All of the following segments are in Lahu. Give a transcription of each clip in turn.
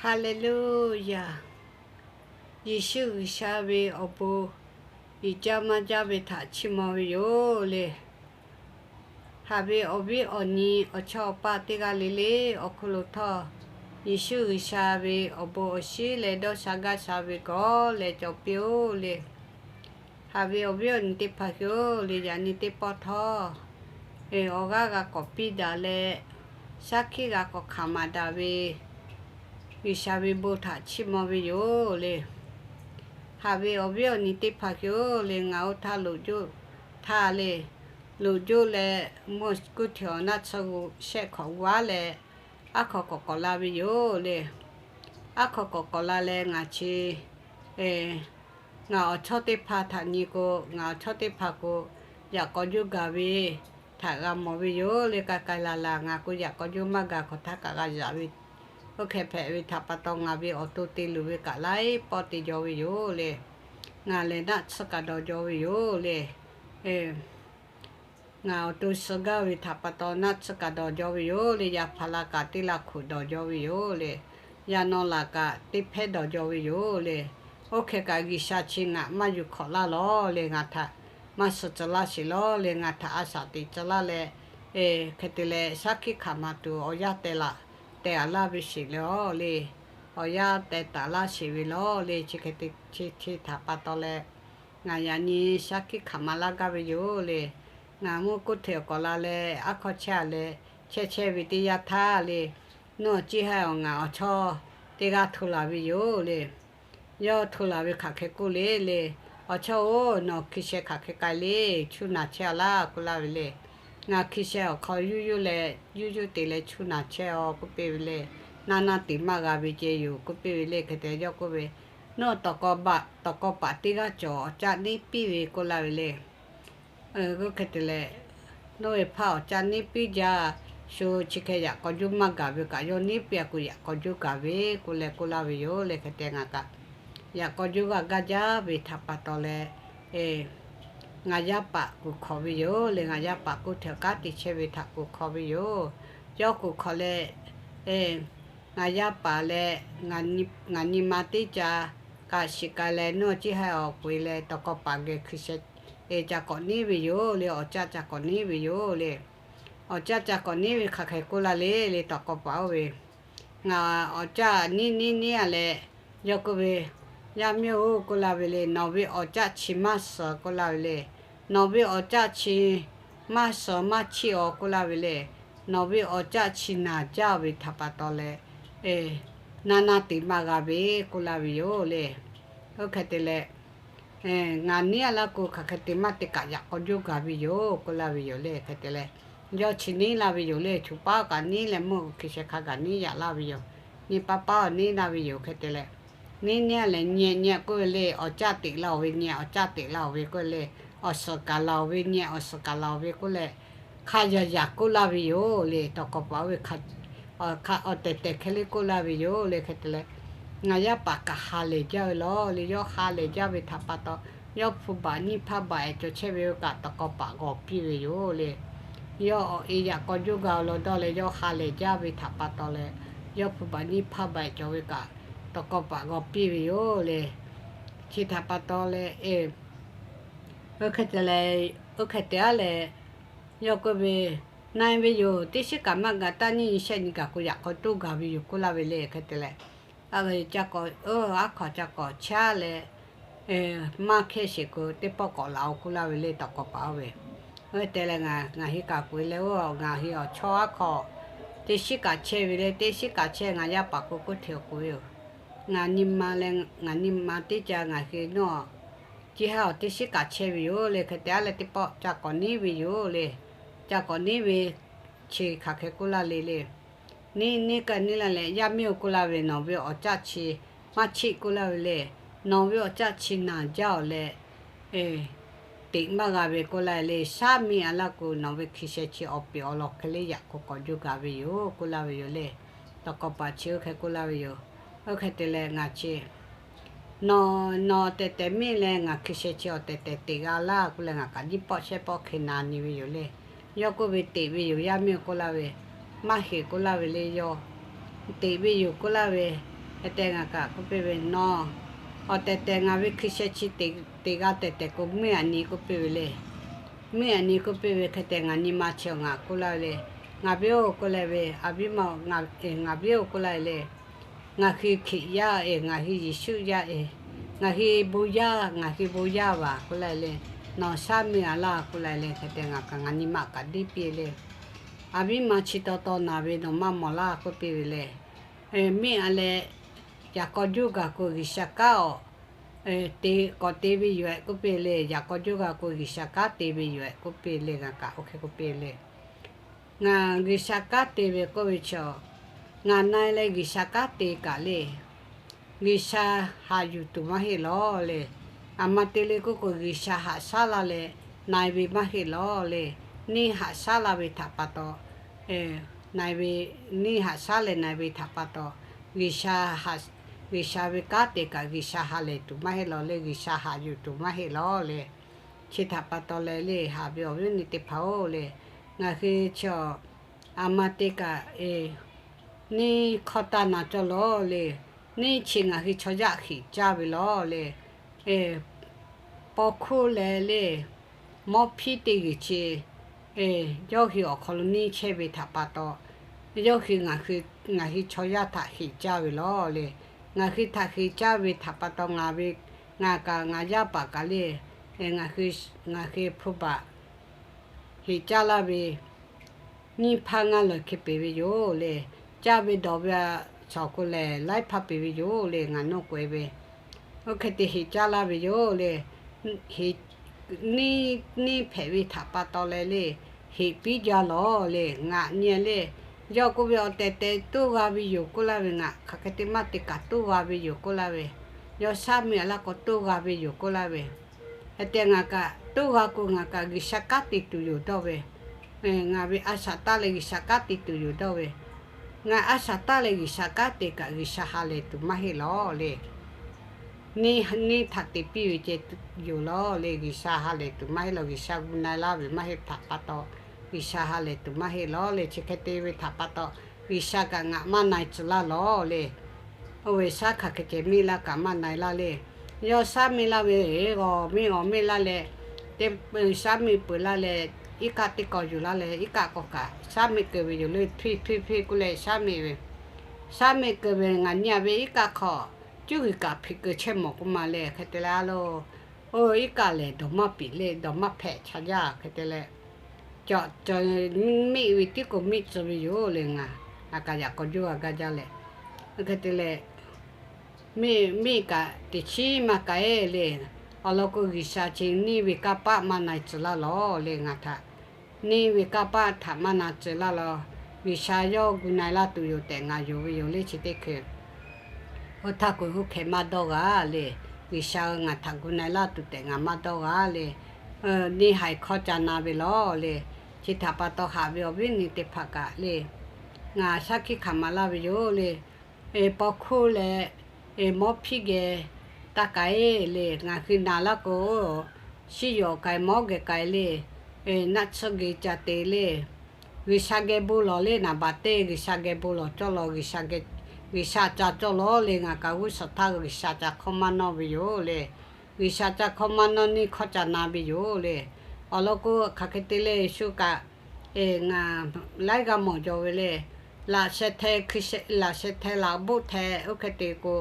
Haˍleˍluˇyaˬ. Yeˍsuˆ G'uiˬsha ve awˬ bon uiˍ jaˇ maˇ jaˇ ve htaꞈ chiˇ mvuh ve yoˬ le. Haꞈ ve awˬ viˉ awˬ nyi awˬ chawˇ awˬ paˇ teˇ g'aˇ le le awˬ hk'aw lo htawˇ, Yeˍsuˆ G'uiˬsha ve awˬ bon awˬ shinˉ leh dawˇ sha gaˇ sha ve gawˬ leh cawˬ piˇ-oˆ le. Haꞈ ve awˬ viˉ awˬ nyi teˇ hpaˍ hui-oˬ le, yaꞈ nyi teˇ pawˆ htawˇ awˬ g'aˇ g'a k'awꞈ piˇ daꞈ leh, shaˉ hkiˆ g'a k'awꞈ hkanˍ maˍ daꞈ ve G'uiˬsha ve bon htaꞈ chiˇ mvuh ve yoˬ le. Haꞈ ve awˬ viˉ awˬ nyi teˇ hpaˍ hui-oˬ le, ngaˬ oˇ htaˇ loꞈ joˇ htaˇ le, loꞈ joˇ leh mvuhˇ kuˇ hteꞈ awˬ naˆ tsuhˇ g'uˇ shehˆ hk'awꞈ g'uˇ aˉ leh, aˉ hk'aw k'awꞈ k'awꞈ la ve yoˬ le. Aˉ hk'aw k'awꞈ k'awꞈ la leh ngaˬ chi ngaˬ awˬ chawˇ teˇ hpaˍ htaꞈ nyi k'o, ngaˬ awˬ chawˇ teˇ hpaˍ k'o, yaꞈ k'aw juˇ gaˬ ve htaꞈ g'a mawˬ ve yoˬ le. K'ai k'ai laˬ laˬ ngaˬ k'o, yaꞈ k'aw juˇ maˇ gaˬ hk'awꞈ htaˇ kaꞈ g'a yaꞈ ve, oˇ hk'e hpehꞈ ve htaꞈ pa taw, ngaˬ ve awˬ to te luˬ ve kaꞈ laiˉ pawˆ te jaw ve yoˬ le. Ngaˬ lehˬ naˆ tsuhˇ kaꞈ dawˬ jaw ve yoˬ le. Ngaˬ awˬ to suh gaˇ ve htaꞈ pa taw naˆ tsuhˇ kaꞈ dawˬ jaw ve yoˬ le. Yaˇ hpaˍ laˇ kaꞈ teˇ laˇ hkuꞈ dawˬ jaw ve yoˬ le. Yaˇ naw laˬ kaꞈ teˇ hpehˇ dawˬ jaw ve yoˬ le. Oˇ hk'e kaꞈ G'uiˬsha chi ngaˬ maˇ yuˬ hk'awꞈ laˇ lawˬ le. Ngaˬ htaꞈ maˇ suh tcuh laˇ sheˍ lawˬ le. Ngaˬ htaꞈ a shaꞈ teꞈ tcuh laˇ leh, hk'e te leh shaˉ hkiˆ hkanˍ maˍ tuˬ awˬ yanˇ teh laˬ, teh aꞈ laˇ ve sheˍ le awˬ le. Awˬ yanˇ teh taˍ laˇ sheˍ ve lawˬ le. Chi hk'e te chi chi htaꞈ pa taw leh, ngaˬ yaꞈ nyi shaˉ hkiˆ hkanˍ maˍ laˇ gaˇ ve yoˬ le. Ngaˬ mvuhˇ kuˇ hteꞈ awˬ k'awꞈ la leh, aˉ hkawˇ chehˇ a leh, chehˇ chehˇ ve teˇ yanˇ htaˇ le, nuˇ awˬ ciˇ haiˇ awˬ ngaˬ awˬ chawˇ teˇ g'aˇ hto laˬ ve yoˬ le. Yawˇ hto laˬ ve hk'aˬ hk'e k'oˆ le le, Awˬ chawˇ-oˬ, nawˬ hkui sheh hk'aˬ hk'e k'ai le, chuˇ naˬ chehˇ a laˇ k'oˆ laˇ ve le. Ngaˬ hkui sheh awˬ hk'aw yuˇ yuˇ leh, yuˇ yuˇ te leh chuˇ naˬ chehˇ-aˬ k'oˆ piˇ ve le. Naˇ naˇ teꞈ maˇ g'a ve ceh yoˬ k'oˆ piˇ ve le. Hk'e te yawˇ k'oˆ ve, Nawˬ tawˍ kawˍ paˍ teˇ g'aˇ cawˬ, awˬ caˆ neˉ piˇ ve k'oˆ laˇ ve le. Oˇ hk'e te leh, nawˬ ve hpaˇ awˬ caˆ neˉ piˇ jaˇ, shu chi hk'e yaꞈ k'aw juˇ maˇ gaˬ ve kaꞈ, yawˇ neˉ piˇ a k'o yaꞈ k'aw juˇ gaˬ ve k'oˆ leh k'oˆ laˇ ve yoˬ le. Hk'e te ngaˬ kaꞈ yaꞈ k'aw juˇ g'a gaˇ jaˇ ve htaꞈ pa taw leh, ngaˬ yaˇ paˍ kuˬ hkawꞈ ve yoˬ le. Ngaˬ yaˇ paˍ kuˇ hteꞈ kanˉ te chehˇ ve htaꞈ kuˬ hkawꞈ ve yoˬ. Yawˇ kuˬ hkawꞈ leh, ngaˬ yaˇ paˍ leh ngaˬ nyi ma teˇ ca kaꞈ shiˍ k'ai leh, nuˇ awˬ ciˇ haiˇ awˬ k'oꞈ-e leh tawˍ kawˍ paˍ geh hkui sheh ca k'awꞈ neˉ ve yoˬ le. Awˬ caˆ ca k'awꞈ neˉ ve yoˬ le. Awˬ caˆ ca k'awꞈ neˉ ve hk'aˬ hk'e k'oˆ laˇ le le, tawˍ kawˍ paˍ oˇ ve, Ngaˬ awˬ caˆ neˉ neˉ neˉ a leh, yawˇ k'oˆ ve, Yaˇ miˇ-oˬ k'oˆ laˇ ve le, nawˬ ve awˬ caˆ chi maˇ suh k'oˆ laˇ ve le. Nawˬ ve awˬ caˆ chi maˇ suh maˇ chiˆ-aw k'oˆ laˇ ve le. Nawˬ ve awˬ caˆ chi naˬ jaˇ ve htaꞈ pa taw leh, naˇ naˇ teꞈ maˇ g'a ve k'oˆ laˇ ve yoˬ le. Oˇ hk'e te leh, ngaˬ neˉ a laˇ k'o hk'aˬ hk'e te maˇ te kaꞈ yaꞈ k'aw juˇ gaˬ ve yoˬ k'oˆ laˇ ve yoˬ le. Hk'e te leh, yawˇ chi neˉ laˇ ve yoˬ le. Choˬ paˉ kaꞈ neˉ leh mvuhˇ hkui sheh hk'a gaˬ neˉ yaꞈ laˇ ve yoˬ. Nyi paˇ paˇ-oˬ neˉ laˇ ve yoˬ. Hk'e te leh, neˉ neˉ a leh nyi nyi k'oˆ ve le, Awˬ caˆ teꞈ laˇ-oˬ ve, nyi awˬ caˆ teꞈ laˇ-oˬ ve k'oˆ ve le, Awˬ suhˍ kaˍ laˬ-oˬ ve, nyi awˬ suhˍ kaˍ laˬ-oˬ ve k'oˆ leh, hk'a yaꞈ yaꞈ k'oˆ laˇ ve yoˬ le. Tawˍ kawˍ paˍ oˇ ve hk'a awˬ tehˬ tehˬ hk'e le k'oˆ laˇ ve yoˬ le. Hk'e te leh, ngaˬ yaˇ paˍ kaꞈ ha lehˬ jaˇ ve lawˬ le. Yawˇ ha lehˬ jaˇ ve htaꞈ pa taw, yawˇ hpu baꞈ nyiˇ hpaˇ baꞈ ehˍ cawˬ chehˇ ve oˇ kaꞈ tawˍ kawˍ paˍ g'awˬ piˇ ve yoˬ le. Yawˇ awˬ e yaꞈ k'aw juˇ g'a-o law dawˇ leh yawˇ ha lehˬ jaˇ ve htaꞈ pa taw leh, yawˇ hpu baꞈ nyiˇ hpaˇ baꞈ ehˍ cawˬ ve kaꞈ tawˍ kawˍ paˍ g'awˬ piˇ ve yoˬ le. Chi htaꞈ pa taw leh, oˇ hk'e te leh, oˇ hk'e te a leh, yawˇ k'oˆ ve, Na-e ve yoˬ, teˇ shiˉ kaꞈ maˇ gaˬ, taˇ nyiˇ nyi shehˆ nyi gaˬ k'o yaꞈ k'aw toˇ gaˬ ve yoˬ k'oˆ laˇ ve le. Hk'e te leh, ca kawꞈ, aˉ hk'aw ca kawꞈ chaˇ leh, maˇ hkehˇ sheˍ k'o teˇ pawˆ k'awꞈ laˬ-oˬ k'oˆ laˇ ve le, tawˍ kawˍ paˍ oˇ ve. Oˇ hk'e te leh, ngaˬ hui kaꞈ k'oꞈ-e leh, oˇ ngaˬ hui awˬ chawˇ aˉ hk'aw teˇ shiˉ kaꞈ chehˇ ve le. Teˇ shiˉ kaꞈ chehˇ ngaˬ yaˇ paˍ k'o k'oˆ hteꞈ k'oꞈ ve yoˬ. Ngaˬ nyi ma leh ngaˬ nyi ma teˇ ca ngaˬ hui nuˇ awˬ ciˇ haˉ awˬ teˇ shiˉ kaꞈ chehˇ ve yoˬ le. Hk'e te a leh teˇ pawˆ ca kawꞈ neˉ ve yoˬ le. Ca kawꞈ neˉ ve chi hk'aˬ hk'e k'oˆ laˇ le le. Neˉ neˉ kaꞈ neˉ laˇ leh, Yaˇ miˇ-oˬ k'oˆ laˇ ve, nawˬ ve awˬ caˆ chi maˇ chiˆ k'oˆ laˇ ve le. Nawˬ ve awˬ caˆ chi naˬ jaˇ-oˬ leh, teꞈ maˇ g'a ve k'oˆ laˇ ve le. Shaˉ miˇ a laˇ k'o nawˬ ve hkui sheh chi awˬ peˍ awˬ lawn hk'e le yaꞈ k'aw k'awꞈ juˇ gaˬ ve yoˬ k'oˆ laˇ ve yoˬ le. Tawˍ kawˍ paˍ chi oˇ hk'e k'oˆ laˇ ve yoˬ. Oˇ hk'e te leh ngaˬ chi Nawˬ, nawˬ tehˬ tehˬ miˇ leh ngaˬ hkui sheh chi awˬ tehˬ tehˬ teꞈ g'a laˇ k'oˆ leh ngaˬ kaꞈ nyiˇ pawˆ shehˆ pawˆ hk'e na nyi ve yoˬ le. Yawˇ k'oˆ ve, Teꞈ ve yoˬ, yaˇ miˇ-oˬ k'oˆ laˇ ve, Maˇ heˍ k'oˆ laˇ ve le. Yawˇ, Teꞈ ve yoˬ k'oˆ laˇ ve, Hk'e te ngaˬ kaꞈ k'oˆ piˇ ve, Nawˬ awˬ tehˬ tehˬ ngaˬ ve hkui sheh chi teꞈ g'a tehˬ tehˬ k'o, meuˇ aꞈ nyi k'oˆ piˇ ve le. Meuˇ aˬ nyi k'oˆ piˇ ve hk'e te ngaˬ nyi ma chi awˬ ngaˬ k'oˆ laˇ ve le. Ngaˬ viˉ-oˬ k'oˆ leh ve, a viˉ ma, ngaˬ viˉ-oˬ k'oˆ laˇ ve le. Ngaˬ hui Hkriꞈ yaˇ-e, ngaˬ hui Yeˍsuˆ yaˇ-e, ngaˬ hui bon yaˇ, ngaˬ hui bon yaˇ vaˬ k'oˆ laˇ ve le. Nawˬ shaˉ meuˇ-a laˇ k'oˆ laˇ ve le. Hk'e te ngaˬ kaꞈ ngaˬ nyi ma kaꞈ deˇ piˇ le. A viˉ ma chi taw taw naˬ ve nawˬ maˇ mawˬ laˇ k'oˆ piˇ ve le. Meuˇ aꞈ leh, yaꞈ k'aw juˇ gaˬ k'o G'uiˬsha kanˉ awˬ te k'awꞈ te ve yoˬ-ehꞈ k'oˆ piˇ le. Yaꞈ k'aw juˇ gaˬ k'o G'uiˬsha kanˉ te ve yoˬ-ehꞈ k'oˆ piˇ le. Ngaˬ kaꞈ oˇ hk'e k'oˆ piˇ le. Ngaˬ G'uiˬsha kanˉ te ve k'oˆ ve chaw, ngaˬ na-e leh G'uiˬsha kanˉ te kaꞈ le, G'uiˬsha haꞈ yuˬ tuˬ maˇ heˆ lawˬ le. Aˬ ma te le k'oˆ k'o, G'uiˬsha haꞈ shaˉ laˇ leh na-e ve maˇ heˆ lawˬ le. Neˇ haꞈ shaˉ laˇ ve htaꞈ pa taw, na-e ve, neˇ haꞈ shaˉ leh na-e ve htaꞈ pa taw, G'uiˬsha, G'uiˬsha ve kanˉ te kaꞈ G'uiˬsha ha lehˬ tuˬ maˇ heˆ lawˬ le. G'uiˬsha haꞈ yuˬ tuˬ maˇ heˆ lawˬ le. Chi htaꞈ pa taw leh le, haꞈ ve awˬ viˉ awˬ nyi teˇ hpaˍ-oˬ le, ngaˬ hui chi aˬ ma te kaꞈ neˇ hkawˇ taˇ na cawˇ lawˬ le. Neˇ chi ngaˬ hui chaw yaˇ heꞈ caˇ ve lawˬ le. Paw hkuˇ leh le, mawˇ hpiˇ teˇ g'uiˬ chi yawˇ hui awˬ hk'aw lo neˇ chehˇ ve htaꞈ pa taw, yawˇ hui ngaˬ hui chaw yaˇ htaꞈ heꞈ caˇ ve lawˬ le. Ngaˬ hui htaꞈ heꞈ caˇ ve htaꞈ pa taw, ngaˬ ve, ngaˬ kaꞈ ngaˬ yaˇ paˍ kaꞈ le, ngaˬ hui hpu baˬ heꞈ caˇ laˇ ve nyiˇ hpaˇ ngaˇ leuˬ hk'e peˬ ve yoˬ le. Caˇ ve dawˬ ve a shawˍ k'o lehˬ, laiˉ hpaˇ peˬ ve yoˬ le. Ngaˬ nawˇ k'oꞈ-e ve, oˇ hk'e te heꞈ caˇ laˇ ve yoˬ le. Neˇ hpehꞈ ve htaꞈ pa taw leh le, heꞈ piˇ jaˇ lawˬ le. Ngaˬ nyi le, yawˇ k'oˆ ve awˬ tehˬ tehˬ toˇ g'a ve yoˬ k'oˆ laˇ ve, ngaˬ hk'aˬ hk'e te maˇ te kaꞈ toˇ g'a ve yoˬ k'oˆ laˇ ve, yawˇ shaˉ meuˇ-a laˇ k'o toˇ g'a ve yoˬ k'oˆ laˇ ve, hk'e te ngaˬ kaꞈ toˇ g'a k'o ngaˬ kaꞈ G'uiˬsha kanˉ te tuˬ yoˬ dawˇ ve, ngaˬ ve a shaꞈ taˇ leh G'uiˬsha kanˉ te tuˬ yoˬ dawˇ ve, ngaˬ a shaꞈ taˇ leh G'uiˬsha kanˉ te kaꞈ G'uiˬsha ha lehˬ tuˬ maˇ heˆ lawˬ le. Neˇ htaꞈ te piˇ ve ceh yoˬ lawˬ le. G'uiˬsha ha lehˬ tuˬ maˇ heˆ lawˬ. G'uiˬsha gu na-e laˇ ve maˇ heˆ htaꞈ pa taw, G'uiˬsha ha lehˬ tuˬ maˇ heˆ lawˬ le. Chi hk'e te ve htaꞈ pa taw, G'uiˬsha kaꞈ ngaˬ maˇ na-e tcuh laˇ lawˬ le. Oˇ ve shaˉ hk'aˬ hk'e ceh miˇ laˇ kaꞈ maˇ na-e laˇ le. Yawˇ shaˉ miˇ laˇ ve, g'awˬ miˇ g'awˬ miˇ laˇ leh, teˇ shaˉ miˇ peuˬ laˇ leh, iˉ kaˆ teˇ k'awꞈ yuˬ laˇ leh, iˉ kaˆ k'awꞈ kaꞈ shaˉ miˇ keu ve yoˬ le. Hpiˇ hpiˇ hpiˇ k'oˆ leh shaˉ miˇ ve, shaˉ miˇ keu ve ngaˬ nyi-a ve iˉ kaˆ hk'aw cuˇ g'uiˬ kaꞈ hpiꞈ keu chehˇ mawˬ k'oˆ ma le. Hk'e te leh a lo, oˇ iˉ kaˆ lehˬ dawˬ maˇ piˍ le, dawˬ maˇ hpehꞈ chaꞈ jaˇ. Hk'e te leh, cawˬ cawˬ miˆ ve tiˉ k'o miˆ tcuh ve yoˬ le. Ngaˬ, ngaˬ kaꞈ yaꞈ k'aw juˇ g'a gaˇ jaˇ leh, hk'e te leh, miˇ miˇ kaꞈ teꞈ chiˉ maˇ k'ai le. Awˬ lawn k'o G'uiˬsha chi neˇ ve kanˇ paˆ maˇ na-e tcuh laˇ lawˬ le. Ngaˬ htaꞈ neˇ ve kanˇ paˆ htaꞈ maˇ na tcuh laˇ lawˬ. G'uiˬsha yawˇ gu na-e laˇ tuˬ yoˬ tehꞈ ngaˬ yonˍ ve yoˬ le. Chi teˇ hkui oˇ htaˇ k'o oˇ hk'e maˇ dawˇ g'a le. G'uiˬsha ngaˬ htaꞈ gu na-e laˇ tuˬ tehꞈ ngaˬ maˇ dawˇ g'a le. Neˇ haiˬ hkawˇ ca na ve lawˬ le. Chi htaꞈ pa taw haꞈ ve awˬ viˉ nyi teˇ hpaˍ kaꞈ le, ngaˬ shaˉ hkiˆ hkanˍ maˍ laˇ ve yoˬ le. Paw hkuˇ leh mawˇ hpiˇ geh taˇ k'ai le. Ngaˬ hui naˍ laˇ k'o, shiˉ yawˬ k'ai mawˇ geh k'ai le. Naˆ tsuhˇ geh ca te le. G'uiˬsha geh bon lawˬ le. Naˍ baˬ teˇ G'uiˬsha geh bon lawˬ cawˇ lawˬ. G'uiˬsha ca cawˇ lawˬ le. Ngaˬ kaꞈ g'uˇ suhˍ htaˇ G'uiˬsha ca hkawˇ maˇ nawˇ ve yoˬ le. G'uiˬsha ca hkawˇ maˇ nawˇ neˇ hkawˇ ca na ve yoˬ le. Awˬ lawn k'o hk'aˬ hk'e te le shu kaꞈ, ngaˬ laiˉ g'aˇ mawˬ jaw ve le. Laꞈ sheh hteh hkui sheh, laꞈ sheh hteh laꞈ boˆ hteh oˇ hk'e te k'o,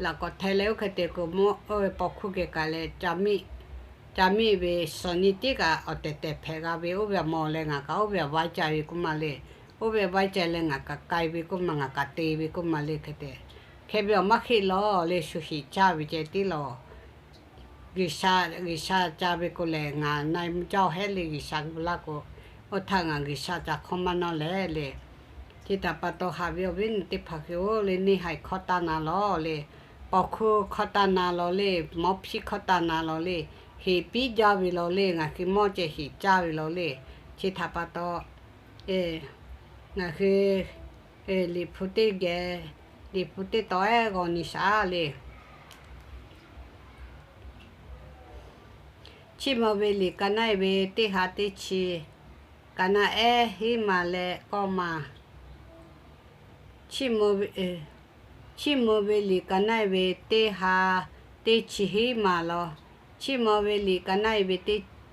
laꞈ k'awꞈ hteh leh oˇ hk'e te k'o, mawˇ oˇ ve paw hkuˇ geh k'ai leh, ca miˆ ve suhˍ nyi tiˉ kaꞈ awˬ tehˬ tehˬ hpehꞈ g'a ve oˇ ve awˬ mawˬ leh ngaˬ kaꞈ oˇ ve awˬ vaiˇ cai ve k'oˆ ma le. Oˇ ve vaiˇ cai leh ngaˬ kaꞈ k'ai ve k'oˆ ma, ngaˬ kaꞈ te ve k'oˆ ma le. Hk'e te, hk'e ve awˬ maˇ heˆ lawˬ le. Shu heꞈ caˇ ve ceh tiˉ lawˬ. G'uiˬsha, G'uiˬsha ca ve k'o lehˬ ngaˬ na-e mvuh jaˇ-oˬ heˆ le. G'uiˬsha gu laˇ k'o, oˇ htaˇ ngaˬ G'uiˬsha ca hkawˇ maˇ nawˇ leh le. Chi htaꞈ pa taw haꞈ ve awˬ viˉ nyi teˇ hpaˍ hui-oˬ le, neˇ haiˬ hkawˇ taˇ na lawˬ le. Paw hkuˇ hkawˇ taˇ na lawˬ le. Mawˇ hpiˇ hkawˇ taˇ na lawˬ le. Heꞈ piˉ jaˇ ve lawˬ le. Ngaˬ hui mawˇ ceh heꞈ caˇ ve lawˬ le. Chi htaꞈ pa taw ngaˬ hui Liꞈ hpu teˇ geh, Liꞈ hpu teˇ taw ehˉ g'aw nyi shaˍ le. Chiˇ mvuh ve liꞈ ka naˆ-e ve teˇ ha teˇ chi, ka naˆ ehˉ hiˉ ma leh k'awˇ ma. Chiˇ mvuh ve, Chiˇ mvuh ve liꞈ ka naˆ-e ve teˇ ha teˇ chi hiˉ maˬ law. Chiˇ mvuh ve liꞈ ka naˆ-e ve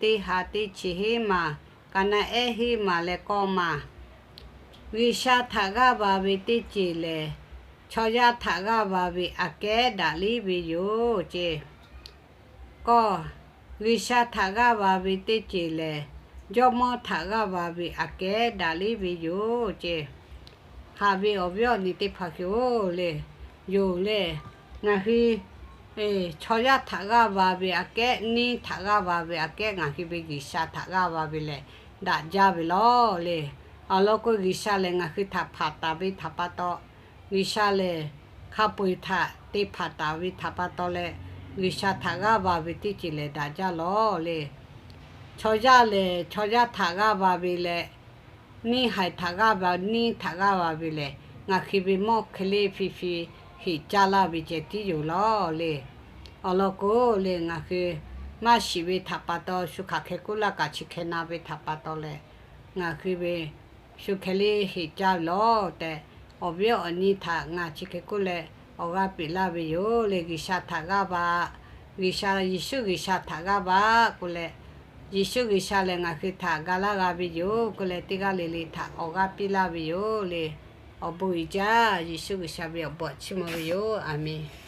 teˇ ha teˇ chi hiˉ maˬ, ka naˆ ehˉ hiˉ maˬ leh k'awˇ maˬ. G'uiˬsha htaꞈ g'aˇ va ve teˇ ceuˬ lehˬ, chaw yaˇ htaꞈ g'aˇ va ve aꞈ kehˉ daꞈ liˇ ve yoˬ ceˇ. Kawˇ, G'uiˬsha htaꞈ g'aˇ va ve teˇ ceuˬ lehˬ, jawˇmawˇ htaꞈ g'aˇ va ve aꞈ kehˉ daꞈ liˇ ve yoˬ ceˇ. Haꞈ ve awˬ viˉ awˬ nyi teˇ hpaˍ-oˬ le, yoˬ le. Ngaˬ hui chaw yaˇ htaꞈ g'aˇ va ve aꞈ kehˉ, neˇ htaꞈ g'aˇ va ve aꞈ kehˉ, ngaˬ hui ve G'uiˬsha htaꞈ g'aˇ va ve lehˬ, daꞈ jaˇ ve lawˬ le. Awˬ lawn k'o, G'uiˬsha lehˬ ngaˬ hui htaꞈ hpanˍ taˍ ve htaꞈ pa taw, G'uiˬsha lehˬ hk'a peu-eˬ htaꞈ te hpanˍ taˍ ve htaꞈ pa taw leh, G'uiˬsha htaꞈ g'aˇ va ve teˇ ceuˬ lehˬ daꞈ jaˇ lawˬ le. Chaw yaˇ lehˬ chaw yaˇ htaꞈ g'aˇ va ve leh, neˇ haiˬ htaꞈ g'aˇ va, neˇ htaꞈ g'aˇ va ve lehˬ, ngaˬ hui ve mawˇ hk'e le hpi hpi heꞈ caˇ laˇ ve ceh tiˉ yoˬ lawˬ le. Awˬ lawn k'o le, ngaˬ hui maˇ shiˍ ve htaꞈ pa taw shu hk'aˬ hk'e k'oˆ laˇ kaꞈ chi hk'e na ve htaꞈ pa taw leh, ngaˬ hui ve shu hk'e le heꞈ caˇ ve lawˬ tehꞈ, awˬ viˉ awˬ nyi htaꞈ ngaˬ chi hk'e k'oˆ leh awˬ g'aˇ piˇ laˇ ve yoˬ le. G'uiˬsha htaꞈ g'aˇ va, G'uiˬsha, Yeˍsuˆ G'uiˬsha htaꞈ g'aˇ va k'oˆ leh, Yeˍsuˆ G'uiˬsha lehˬ ngaˬ hui htaꞈ ga laˇ g'a ve yoˬ k'oˆ leh, teˇ g'aˇ le le htaꞈ awˬ g'aˇ piˇ laˇ ve yoˬ le. Awˬ bon uiˍ jaˇ. Yeˍsuˆ G'uiˬsha ve awˬ bon htaꞈ chiˇ mvuh ve yoˬ. Aˍmenˍ.